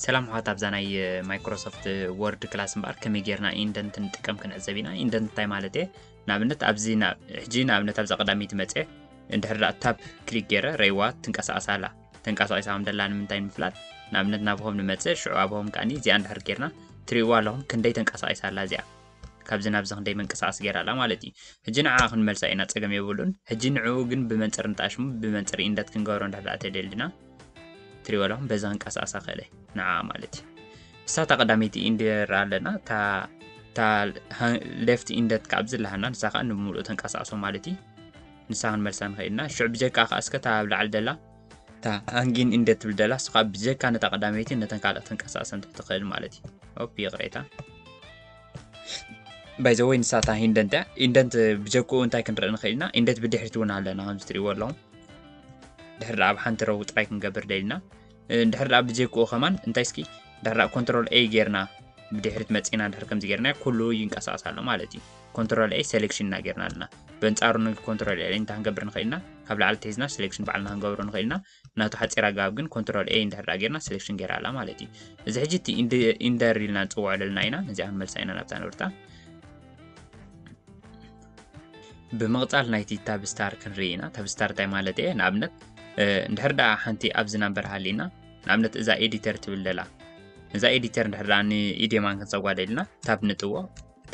ሰላም ኣሕዋት፣ ኣብዛ ናይ ማይክሮሶፍት ወርድ ክላስ እምበኣር ከመይ ጌርና ኢንደንት ንጥቀም ክንዕዘብ ኢና። ኢንደንት እንታይ ማለት እየ? ንኣብነት ኣብዚ ሕጂ ንኣብነት ኣብዛ ቀዳመይቲ መፅየ እንድሕር ደኣ ታብ ክሊክ ገይረ ረይዋ ትንቀሳቐስ ኣላ። ተንቀሳቒሳ ከም ደላ ንምንታይ ንምፍላጥ? ንኣብነት ናብ ሆም ንመፅእ፣ ሽዑ ኣብ ሆም ከኣኒ እዚኣ እንድሕር ጌርና ትሪእዋ ኣለኹም ክንደይ ተንቀሳቒሳ ኣላ እዚኣ። ካብዚ ናብዚ ክንደይ ምንቅስቓስ ገይራ ኣላ ማለት እዩ። ሕጂ ንዓ ክንመልሳ ኢና፣ ፀገም የብሉን። ሕጂ ንዕኡ ግን ብመንፅር ንጣሽሙ ብመንፅር ኢንደት ክንገብሮ እንድሕር ደኣ ተደልና ትሪእዎ ኣለኹም በዚ ክንቀሳቐሳ ክእለ ንዓ ማለት እዩ። እሳ እታ ቀዳመይቲ ኢንደር ኣለና እታ ሌፍት ኢንደት ካብ ዝለሃና ንሳ ከዓ ንምሉእ ተንቀሳቕሶ ማለት እዩ። ንሳ ክንመልሳ ንኽእል ኢና። ሽዑ ብጀካ ከዓ እስከ እታ ኣብ ላዕሊ ደላ እታ ሃንጊን ኢንደት ትብል ደላ እሱ ከዓ ብጀካ ነታ ቀዳመይቲ ነተን ካልኦት ተንቀሳቕሰን ትኽእል ማለት እዩ። ኦፕ ይቕሬታ። ባይዘወይ ንሳታ ኢንደንት እያ። ኢንደንት ብጀክኡ እንታይ ክንርኢ ንኽእል ኢና? ኢንደንት ብድሕሪት እውን ኣለና ከምዚ ትሪእዎ ኣለኹም። ድሕር ደኣ ኣብ ሓንቲ ረው ጥራይ ክንገብር ደሊና። እንድሕር ደኣ ብጀክኡ ከማን እንታይ እስኪ ድሕር ደኣ ኮንትሮል ኤ ጌርና ብድሕሪት መፂና ድሕር ከምዚ ጌርና ኩሉ ይንቀሳቐስ ኣሎ ማለት እዩ። ኮንትሮል ኤ ሴሌክሽን ኢና ጌርና ኣለና። በንጻሩ ንኮንትሮል ኤ እንታይ ክንገብር ንኽእል ኢና? ካብ ላዕሊ ተሂዝና ሴሌክሽን ባዕልና ክንገብሮ ንኽእል ኢና። ናቱ ሓፂር ኣገባብ ግን ኮንትሮል ኤ እንድሕር ደኣ ጌርና ሴሌክሽን ጌራ ኣላ ማለት እዩ። እዚ ሕጂ እቲ ኢንደ- ኢንደር ኢልና ንፅውዖ ዘለና ኢና። ነዚኣ ክንመልሳ ኢና ናብታ ንብርታ። ብምቕጻል ናይቲ ታብ ስታር ክንርኢ ኢና። ታብ ስታር እንታይ ማለት እየ? ንኣብነት እንድሕር ደኣ ሓንቲ ኣብዚ ናምበር ሃሊና ንኣብነት እዛ ኤዲተር ትብል ደላ እዛ ኤዲተር እንድሕር ደኣ ንኢዴማን ክንሰጓ ደልና ታብ ንጥዎ።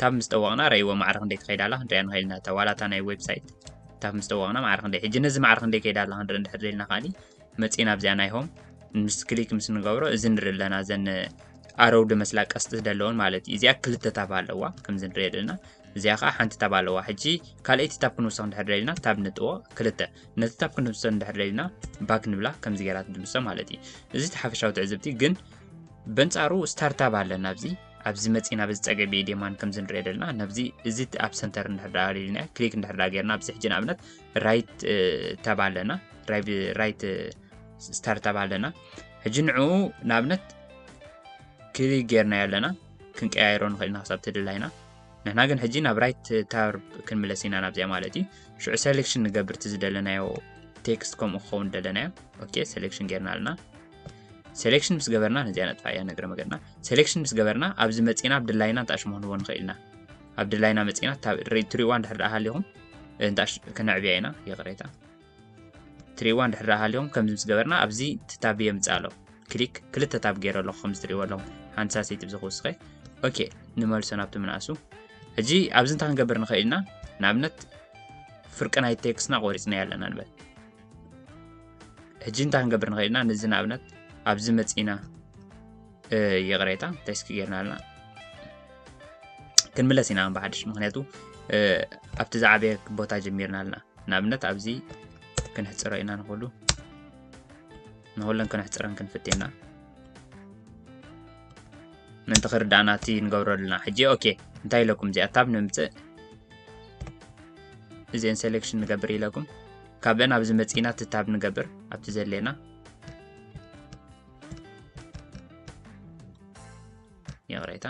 ታብ ምስ ጠወቕና ረይዎ ማዕረ ክንደይ ትኸይድ ኣላ ክንሪኣ ንኽእል ኢና። እታ ዋላ እታ ናይ ዌብሳይት ታብ ምስ ጠወቕና ማዕረ ክንደይ፣ ሕጂ ነዚ ማዕረ ክንደይ ከይድ ኣላ ክንርኢ እንድሕር ደልና ከኣኒ መፂና ኣብዚኣ ናይ ሆም ምስ ክሊክ ምስ ንገብሮ እዚ ንርኢ ኣለና። እዘን ኣረው ድመስላ ቀስጢ ዘለውን ማለት እዩ። እዚኣ ክልተ ታብ ኣለዋ ከምዚ ንሪኦ ዘለና። እዚኣ ከዓ ሓንቲ ታብ ኣለዋ። ሕጂ ካልኣይቲ ታብ ክንውስኽ እንድሕር ደሊና ታብ ንጥዎ ክልተ። ነቲ ታብ ክንውስኽ እንድሕር ደሊና ባክ ንብላ ከምዚ ጌራ ትድምሶ ማለት እዩ። እዚ እቲ ሓፈሻዊ ትዕዝብቲ ግን በንጻሩ ስታርታብ ኣለና ኣብዚ ኣብዚ መፂና በዚ ፀገብ ኢዴማን ከምዚ ንሪኦ ዘለና ናብዚ እዚ ኣብ ሰንተር እንድሕር ደኣ ደሊና ክሊክ እንድሕር ደኣ ጌርና ኣብዚ ሕጂ ንኣብነት ራይት ታብ ኣለና ራይት ስታርታብ ኣለና። ሕጂ ንዕኡ ንኣብነት ክሊክ ጌርናዮ ኣለና ክንቀያየሮ ንኽእል ኢና ክሳብ ተደላይና። ንሕና ግን ሕጂ ናብ ራይት ታብ ክንምለስ ኢና ናብዚኣ ማለት እዩ። ሽዑ ሴሌክሽን ንገብር እቲ ዝደለናዮ ቴክስት ከምኡ ክኸውን ደለናዮ። ኦኬ ሴሌክሽን ጌርና ኣለና። ሴሌክሽን ምስ ገበርና ነዚኣ ነጥፋ እያ ነግረ መገድና። ሴሌክሽን ምስ ገበርና ኣብዚ መፂና ኣብ ድላይና እንጣሽ መሆንዎ ንኽእል ኢና። ኣብ ድላይና መፂና ትሪእዋ እንድሕር ደኣ ሃሊኹም እንጣሽ ክነዕብያ ኢና። ይቕሬታ ትሪእዋ እንድሕር ደኣ ሃሊኹም ከምዚ ምስ ገበርና ኣብዚ ትታብ የምፅእ ኣሎ። ክሊክ ክልተ ታብ ገይረ ኣለኹ ከምዚ ትሪእዎ ኣለኹም ሓንቲ ሳሰይቲ ብዚ ክውስኸ። ኦኬ ንመልሶ ናብቲ ምንኣሱ። ሕጂ ኣብዚ እንታይ ክንገብር ንኽእል ኢና? ንኣብነት ፍርቂ ናይ ቴክስትና ቆሪፅና ኣለና ንበል። ሕጂ እንታይ ክንገብር ንኽእል ኢና? ነዚ ንኣብነት ኣብዚ መፂና ይቕሬታ እንታይ እስኪ ጌርና ኣለና ክንምለስ ኢና ብሓድሽ ምክንያቱ ኣብቲ ዝዓበየ ቦታ ጀሚርና ኣለና። ንኣብነት ኣብዚ ክንሕፅሮ ኢና ንኩሉ ንኩለን ክንሕፅረን ክንፍት ኢና ምእንቲ ክርዳእና እቲ ንገብሮ ኣለና። ሕጂ ኦኬ እንታይ ኢለኩም እዚኣ ታብ ንምፅእ እዚአን ሴሌክሽን ንገብር ኢለኩም ካብአን ኣብዚ መፂና እቲ ታብ ንገብር ኣብቲ ዘሌና ይቕሬታ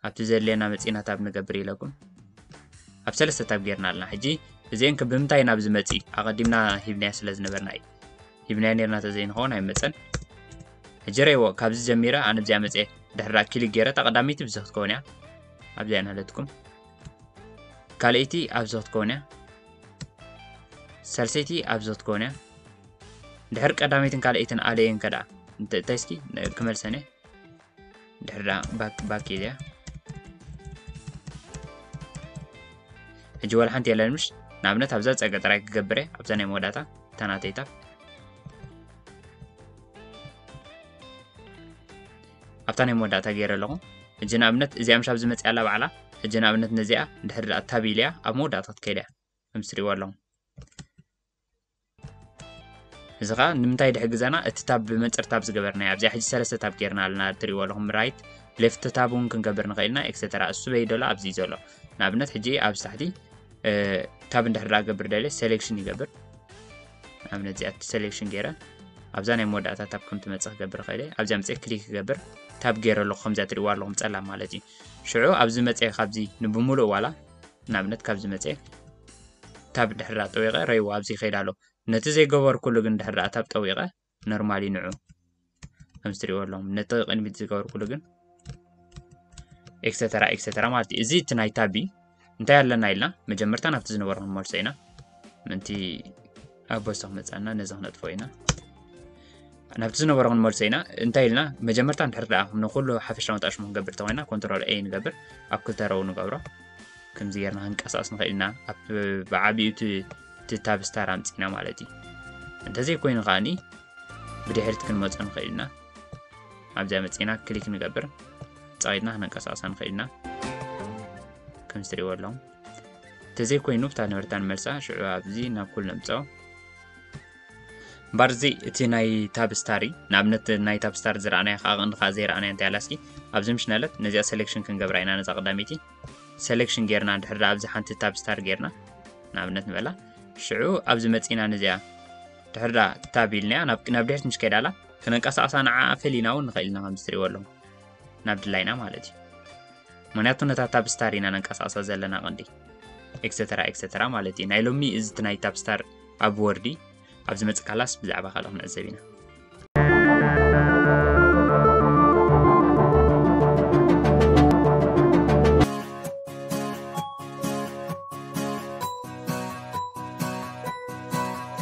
ኣብቲ ዘድልየና መፂና ታብ ንገብር ኢለኩም ኣብ ሰለስተ ታብ ጌርና ኣለና። ሕጂ እዚአን ከ ብምንታይ ናብ ዝመፂ ኣቐዲምና ሂብናያ ስለ ዝነበርና እዩ። ሂብናያ ኔርና ተዘይንኸውን ኣይመፀን። ሕጂ ረይዎ ካብዚ ጀሚረ ኣነ ብዚኣ መፅየ ድሕራ ክሊክ ገይረ እታ ቀዳመይቲ ብዚ ክትከውን እያ። ኣብዚኣ ናለትኩም ካልኣይቲ ኣብዚ ክትከውን እያ። ሳልሰይቲ ኣብዚ ክትከውን እያ። ድሕር ቀዳመይትን ካልኣይትን ኣለየን ከዳ እንታይ እስኪ ክመልሰን እየ። ድሕር ባክ ባክ ኢለ ሕጂ ወላ ሓንቲ የለን ምሽ ንኣብነት ኣብዛ ፀገ ጥራይ ክገብር እየ ኣብዛ ናይ መወዳእታ እታ ናተይታ ኣብታ ናይ መወዳእታ ገይረ ኣለኹ። ሕጂ ንኣብነት እዚኣ ምሽ ኣብዚ መፅያ ኣላ ባዕላ ሕጂ ንኣብነት ነዚኣ ድሕር ዳኣ ታብ ኢልያ ኣብ መወዳእታ ክትከይድ እያ። ከምዚ ትሪእዎ ኣለኹም። እዚ ኸዓ ንምንታይ ድሕግዘና እቲ ታብ ብመንፅር ታብ ዝገበርናዮ ኣብዚኣ ሕጂ ሰለስተ ታብ ጌርና ኣለና ትሪእዎ ኣለኹም ራይት ሌፍት ታብ እውን ክንገብር ንኽእል ኢና ኤክሰተራ እሱ በይ ደሎ ኣብዚ እዩ ዘሎ ንኣብነት ሕጂ ኣብዚ ታሕቲ ታብ እንድሕር ዳኣ ገብር ደልየ ሴሌክሽን ይገብር ንኣብነት እዚኣ ሴሌክሽን ገይረ ኣብዛ ናይ መወዳእታ ታብ ከም ትመፅእ ክገብር ኽእል ኣብዚኣ ምፅእ ክሊክ ክገብር ታብ ገይረ ኣለኹ ከምዚኣ ትሪእዋ ኣለኹም ፀላም ማለት እዩ ሽዑ ኣብዚ መፅእ ካብዚ ንብምሉእ ዋላ ንኣብነት ካብዚ መፅእ ታብ ድሕር ጠዊቐ ረይዎ ኣብዚ ይኸይድ ኣሎ ነቲ ዘይገበርኩሉ ግን ድሕር ታብ ጠዊቐ ኖርማል ይንዑ ከም ዝትሪእዎ ኣለኹም። ነቲ ቅድሚት ዝገበርኩሉ ግን ኤክሰተራ ኤክሰተራ ማለት እዩ። እዚ እቲ ናይ ታብ እዩ። እንታይ ኣለና ኢልና መጀመርታ ናብቲ ዝነበሮ ክንመልሶ ኢና። ምንቲ ኣብ ቦስቶ ክመፀና ነዚ ክነጥፎ ኢና። ናብቲ ዝነበሮ ክንመልሶ ኢና። እንታይ ኢልና መጀመርታ እንድሕር ደኣ ንኩሉ ሓፈሻዊ መጣሽሙ ክንገብር ተኮይና ኮንትሮል ኤ ንገብር፣ ኣብ ክልተ ረው ንገብሮ። ከምዚ ጌርና ክንቀሳቀስ ንኽእል ኢና። ኣብ ብዓቢኡ እቲ ታብ ስታር ኣምፂና ማለት እዩ። እንተዘይኮይኑ ከዓኒ ብድሕሪት ክንመፆ ንኽእል ኢና። ኣብዚኣ መፂና ክሊክ ንገብር፣ ፃዊትና ክነንቀሳቀሳ ንኽእል ኢና። ከም ዝትሪእዎ ኣለኹም። እንተዘይኮይኑ ብታ ነበርታ ንመልሳ፣ ሽዑ ኣብዚ ናብ ኩል ነምፅኦ። እምበር እዚ እቲ ናይ ታብ ስታር እዩ። ንኣብነት ናይ ታብ ስታር ዝረኣናዮ ከዓ ክንዲ ከዓ ዘይረኣናዮ እንታይ ኣላ እስኪ ኣብዚ ምሽ ነለት ነዚኣ ሴሌክሽን ክንገብራ ኢና። ነዛ ቀዳመይቲ ሴሌክሽን ጌርና ድሕር ኣብዚ ሓንቲ ታብ ስታር ጌርና ንኣብነት ንበላ ሽዑ ኣብዚ መፂና ነዚኣ ድሕር ዳ ታብ ኢልናያ ናብ ድሕሪት ምሽ ከይዳላ ክነንቀሳቀሳ ንዓ ፈሊና እውን ንኽእል ኢና ከም ዝትሪእዎ ኣለኹም ናብ ድላይና ማለት እዩ። ምክንያቱ ነታ ታብ ስታር ኢና ነንቀሳቀሳ ዘለና ቀንዲ ኤክሰተራ ኤክሰተራ ማለት እዩ። ናይ ሎሚ እዚ ናይ ታብ ስታር ኣብ ወርዲ ኣብ ዝመፅእ ካላስ ብዛዕባ ካልእ ክንዕዘብ ኢና።